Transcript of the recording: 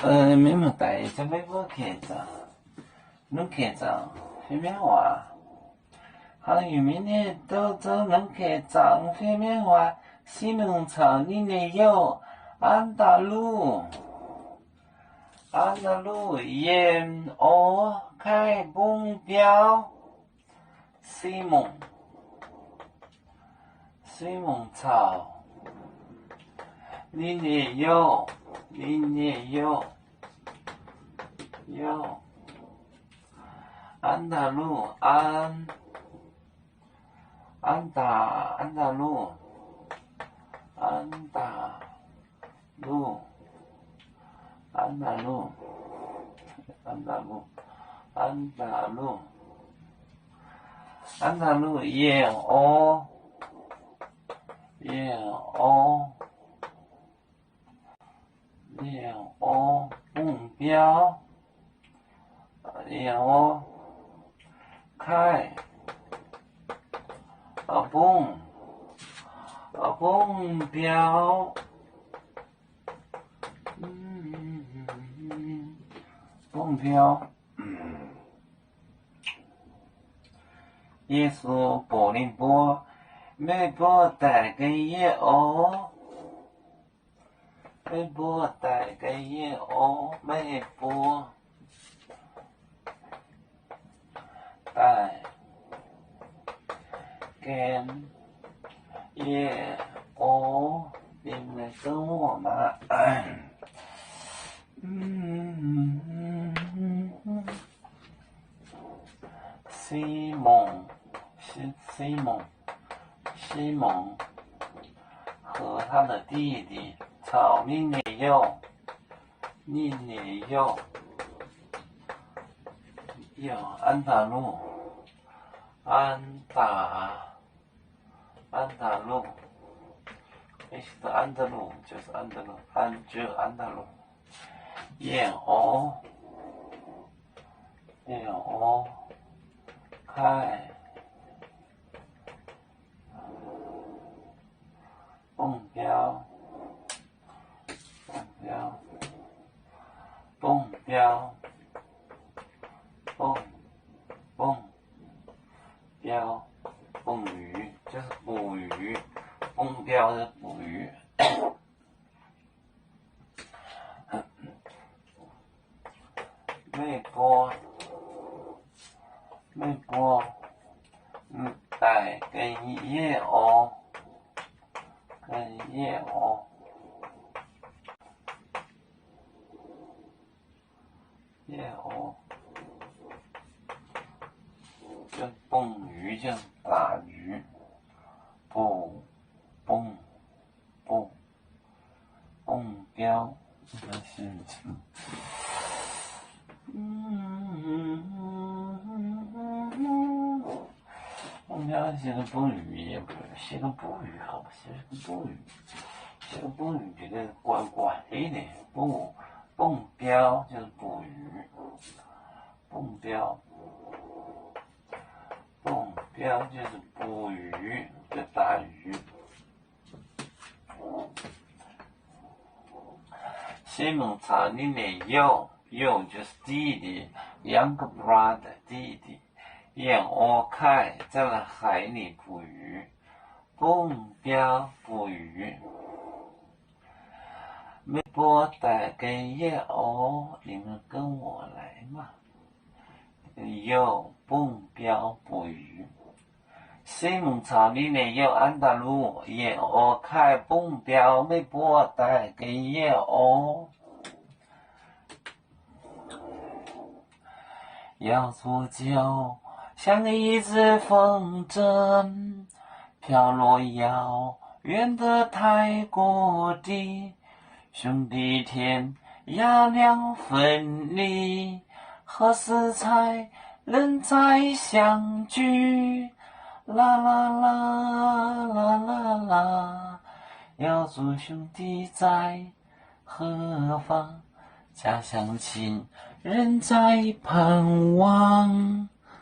Mienh muoz-doic, meih mbuo kengx zangc, mv kengx zangc fiev miangv waac. Hnangv yie mingh ninh douh zouv mv kengx zangc fiev miangv waac. Simon caux ninh nyei youh, An^ndaa^luv, An^ndaa^luv, yiem orv kaih mbungv biauv. Simon, Simon caux ninh nyei youh, ninh nyei youh, youh, An^ndaa^luv, An, An^ndaa, An^ndaa^luv, An^ndaa, Luv, An^ndaa^luv, An^ndaa^luv, An^ndaa^luv, An^ndaa^luv yiem orv, yiem orv, yiem orv bungv biauv, yiem orv kaih mbungv, bungv biauv, bungv biauv. Yesu mbuox ninh mbuo, Meih mbuo daic ga'naaiv orv, meih mbuo daic ga'naaiv orv, meih mbuo daic ga'naaiv orv. Ninh mbuo zungv maah. Simon, Simon, Simon 和他的弟弟 caux ninh nyei youh, ninh nyei youh, youh An^ndaa^luv, An^ndaa, An^ndaa^luv, An^ndaa^luv, 就是 An^ndaa^luv, An, 就是 An^ndaa^luv, yiem orv, yiem orv kaih bungv biauv, bungv biauv, bungv biauv, bungv, bungv biauv, 捕鱼, 就是捕鱼, bungv biauv 捕鱼. Meih mbuo, meih mbuo daic ga'naaiv orv, ga'naaiv orv, ga'naaiv orv, 捕鱼, 捕鱼, 捕, 捕, 捕, 捕鱼, 捕鱼, 捕鱼也不是，是个捕鱼，好吧，是个捕鱼，是个捕鱼，这个怪怪的呢，捕，捕鱼就是捕鱼，捕鱼，捕鱼就是捕鱼，就打鱼。 Simon caux ninh nyei youh, youh 就是弟弟, younger brother, 弟弟, yiem orv kaih, 在那海里捕鱼, bungv biauv 捕鱼. Meih mbuo daic ga'naaiv orv, 你们跟我来嘛. Youh bungv biauv 捕鱼. Simon caux ninh nyei youh An^ndaa^luv yiem orv kaih bungv biauv, meih mbuo daic ga'naaiv orv. 要做酒，像一阵风筝，飘落遥远的太古地。兄弟天涯两分离，何时才能再相聚？啦啦啦，啦啦啦，要做兄弟在 何方？家乡亲人在盼望。